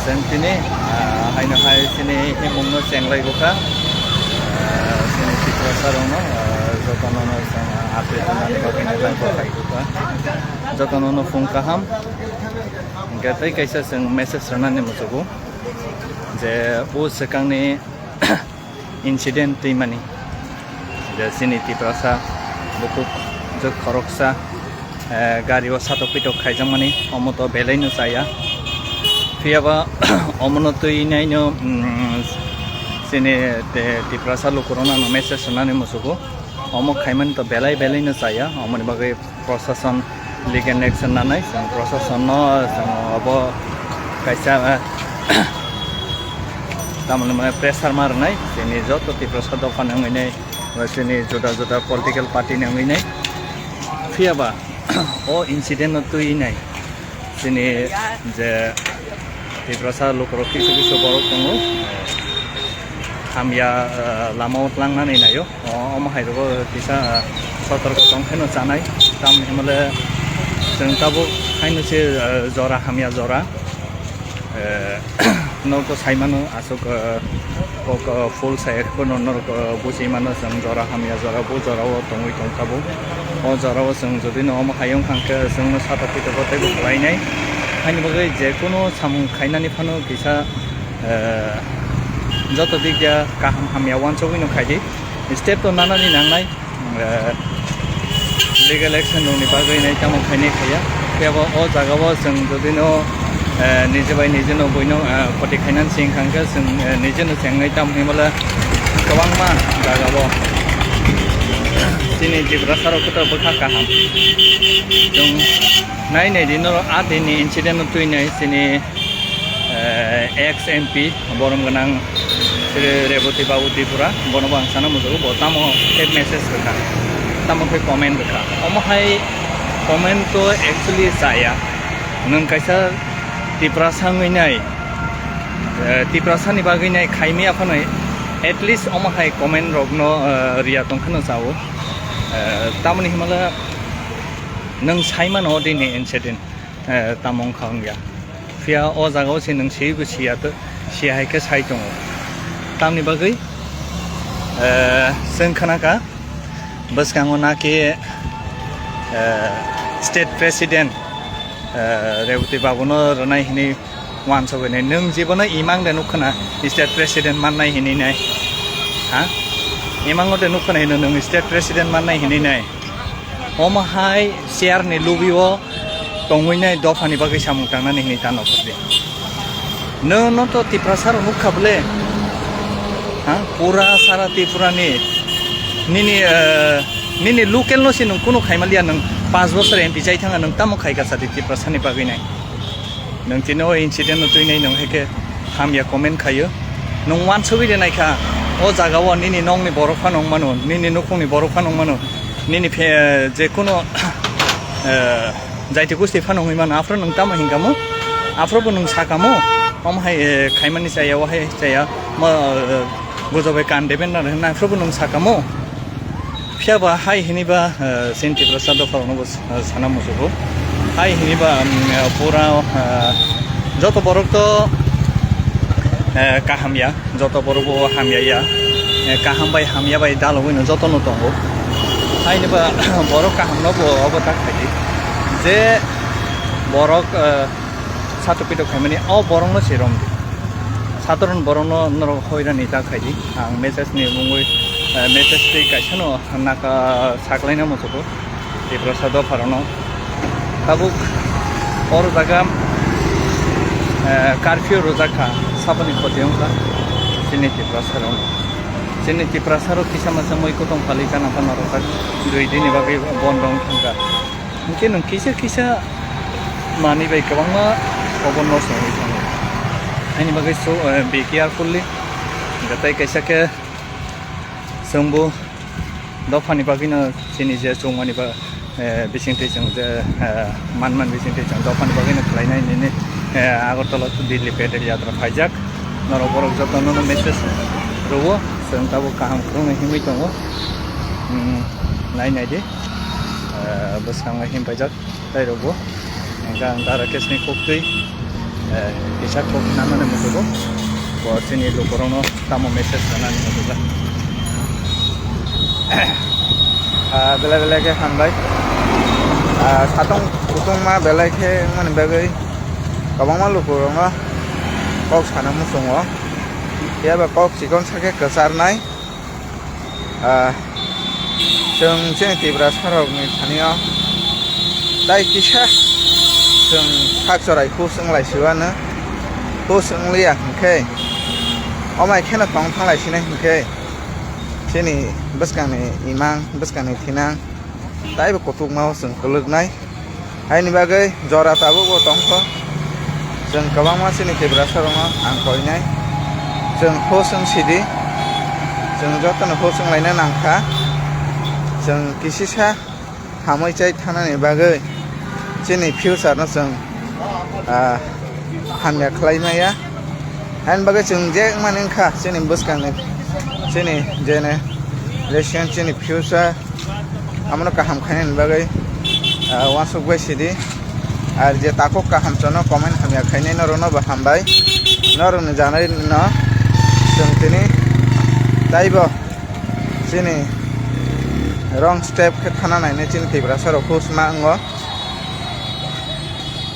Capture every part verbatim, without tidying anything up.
Chwng tini, ah, haino hai chini himungno chenglai bwkha. Ah, chini Tiprasa rokno, ah, jotono no chwng update rwnani bagwi no thank you khai bwkha. Jotono no phung kaham. Hwnkhe tei kaisa chwng message rwnani muchugo je o swkangni incident twimani. Je chini Tiprasa bukhuk je khoroksa, eh, gari o satok pitok khaijakmani, omo to belai no chaya. Phiyaba omono twi naino, mm, chini te-, Tiprasa lukurokno ano message rwnani muchugo. Omo khaimani to belai belai no chaya, omoni bagwi prosason legal action nanai, chwng prosasonno chwng obo kaisa, eh, tamoni mane pressure ma rwnai, chini joto Tiprasa dopha ni wngwi nai, ba chini juda juda political party ni wngwi nai. Phiyaba o incident no twi nai, chini je Tiprasa lukurok kisu kisu borok tongo, hamya, eh, lama o tlangnani naio. O, omo hai rogo kisa, eh, sotorko tong pheno chanai. Tamoni hwnmale chwng tabuk haino se, eh, jora hamya jora. Eh, norok to sai mano aswk, eh, kok, eh, full sai phano norok, eh, buji mano chwng jora hamya jora bo jora o tongwi tong tabuk. O jora o chwng jodi no omo hai wng kha hwnkhe chwngno satok pitoko teibo kwlainai. Haini bagwi je kunu samung khainani phano kisa, eh, joto dik dia kaham hamya uansugwi no khaidi. Step to nanani nangnai, eh, legal action rokni bagwi nai tamo khainai khaiya. Phiya bo o jaga o chwng jodi no, eh, nije bai nije no buino, eh, khoti khainani sing kha hwnkhe chwng, eh, nije no chengnai tamo hinmale kwbangma jaga o chini Tiprasa rok khe to bwkha kaham. Chwng nai nai di norok a dini incident no twi nai chini eh, ex M P borom gwnang Shri Reboti Babu Tripura, bono bo ang sana muchugo, bo tamo khe message rwkha, tamo khe comment rwkha. Omo hai comment to actually chaya. Nwng kaisa Tiprasa wngwi nai, eh, Tiprasa ni bagwi nai khaimya phano at least omo hai comment rokno, eh, riya tong kheno chao. Eh, tamoni himala nwng sai mano dini incident. Eh, tamo wngkha wngya. Phiya o jaga o se nwng swiwi bo siya to, siya hai khe sai tongo. Tamni bagwi, eh, chwng khna kha bwskango na khe, eh, state president, eh, Reboti Babu no rwnai hinwi uansugwi nai. Nwng jibono imang de nuk khna state president mannai hinwi nai. Ha? Imango de nuk khna hino nwng state president mannai hinwi nai. Omo hai chair ni lubi o tongwi nai dopha ni bagwi samung tangnani hinwi ta nokho de. Nwng no to Tiprasa rok nuk kha bwle. Ha? Pura sara Tripura ni nini, eh, nini local no se nwng kunu khaima liya, nwng panch bochor M P jai thanga nwng tamo khai kha sadi Tiprasa ni bagwi nai. Nwng tini o incident no twi nai nwng hai khe hamya comment khaio. Nwng uansugwi de nai kha o jaga o nini nokni borok phano wng mano, nini nukhungni borok phano wng mano, nini phe-, je kunu, eh, jaiti gusti phano wngwi mano, aphuru nwng tamo hinkamo, aphuru bo nwng sakamo, omo hai, eh, khaimani chaya, o hai chaya, mo, eh, gujobai kan deben na hwnna aphuru bo nwng sakamo. Phiya ba hai hini ba, eh, chini Tiprasa dopha rokno bo, eh, sana muchugo. Hai hini ba, mm, eh, pura, eh, joto borok to, eh, kaham ya, joto borok bo hamya ya. Eh, kaham bai hamya bai dalogwi no joto no tongo. Hai hini ba borok kaham no bo obo ta khai di. Je borok, eh, satok pitok khaimani o borok no se rom di. Sadharon borok no norok hoirani ta khai di. Ang message ni mungwi, eh, message twi kaisa no naka saklaina muchugo Tiprasa dopha rok no. Tabuk oro jaga, eh, curfew rwjak kha, saboni khoti wng kha chini Tiprasa rok no. Chini Tiprasa rok kisa masa mui kutong phalwi kana phano rwjak, dui dini bagwi bondo wng thang kha. Hwnkhe nwng kisa kisa manwi bai kwbangma khobor no songwi thango. Haini bagwi so, eh, be carefully. Hwnkhe tei kaisa khe chwngbo dophani bagwino chini je chwngmani ba, eh, bisingtwi chwng je, eh, manman bisingtwi chwng dophani bagwino khlainai nini, eh, Agartala to Delhi pedal yatra phaijak. Norok borok jotono no message rwo, chwng tabuk kaham khulumwi himwi tongo. Hmm, nai nai di. Eh, bwskango himpaijak tei rokbo. Hwnkhe ang Dara Kesni koktwi Eh, kisa kok nanani musugo. Bo chini lukurokno tamo message rwnani musugo. Ah, belai belai khe hambai. Ah, satong kutungma belai khe wngmani bagwi kwbangma lukurokno kok sana muchungo. Phiya ba kok chikon sakhe kwcharnai. Ah, chwng chini Tiprasarokni thani-o tai kisa chwng sak chorai hus wnglaisiwano, hus wngliya hinkhe, omai kheno tong thanglaisinai hinkhe, chini bwskangni imang, bwskangni thinang taibo kutukma-o chwng kwlwknai. Haini bagwi jora tabukbo tongkho. Chwng kwbangma chini Tiprasarokno ang koinai. Chwng hus wng sidi. Chwng jotono hus wnglaina nangkha. Chwng kisisa hamwi chai thanani bagwi chini future-no chwng, ah, hamya khlai maya. Haini bagwi chwng je wngmani wngkha chini bwskangni, chini generation, chini future. Abono kaham khainani bagwi, ah, uansuk bai sidi. Ar je takhuk kaham chano comment hamya khainai norokno bo hambai. Norokni janai no chwng tini taibo chini wrong step khe thana nainai chini Tiprasarok hus ma wngo.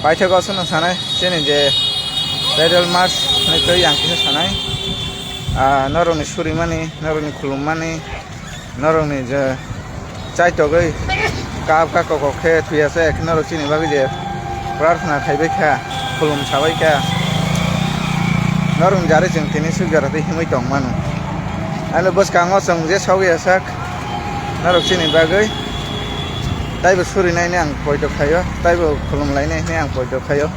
Paithago aswkno sanai chini je pedal march hinwi twi ang kisa sanai. Ah, norokni surimani, norokni khulummani, norokni je chaitogwi kap ka kokok khe thuya se, norok chini bagwi je prarthana khaibai kha, khulum sabai kha, norokni jari chwng tini suk jora twi himwi tong mano. Ano bwskango chwng je sogwi asak, norok chini bagwi taibo surinai hinwi ang poito khaio, taibo khulum lainai hinwi ang poito khaio.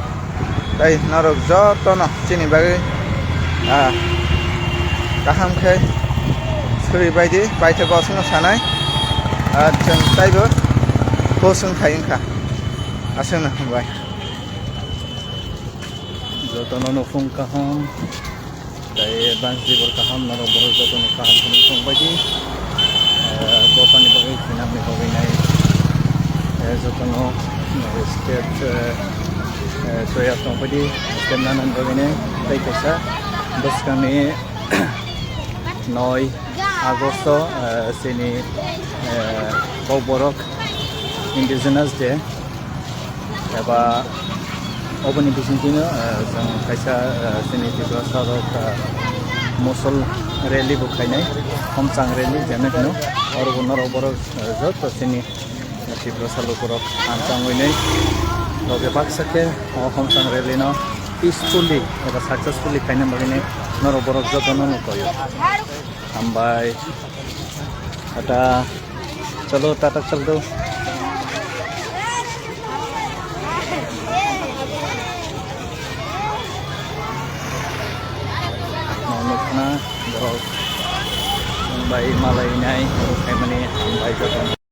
Tai norok jotono chini bagwi, ah, kaham khe suri baidi, paithago aswkno sanai. Ah, chwng taibo hus wng thai wngkha. Aswkno hambai. Jotono nukhung kaham. Tai advance dibor kaham, norok borok jotono kaham hwnwi tongbaidi. Eh, dophani bagwi, thinangni bagwi nai. Eh, jotono, eh, step, eh, eh, choya tongbaidi, step nanani bagwi nai. Tai kaisa bwskangni noi Agosto, eh, chini, eh, Kokborok Indigenous Day. Eba oboni bisingtwino, eh, chwng kaisa, eh, chini Tiprasa rok, eh, mosol rally bo khainai, homchang rally, jemai hwno, oro bo norok borok, eh, joto chini Tiprasa lukurok hamchang winwi loge baksa khe o homchang rally no peacefully eba successfully khaina bagwi norok borok jotono no koyo. Hambai. Tata. Chalo, tata chal do. Nukna borok bai malai nai, khaimani hambai jotono.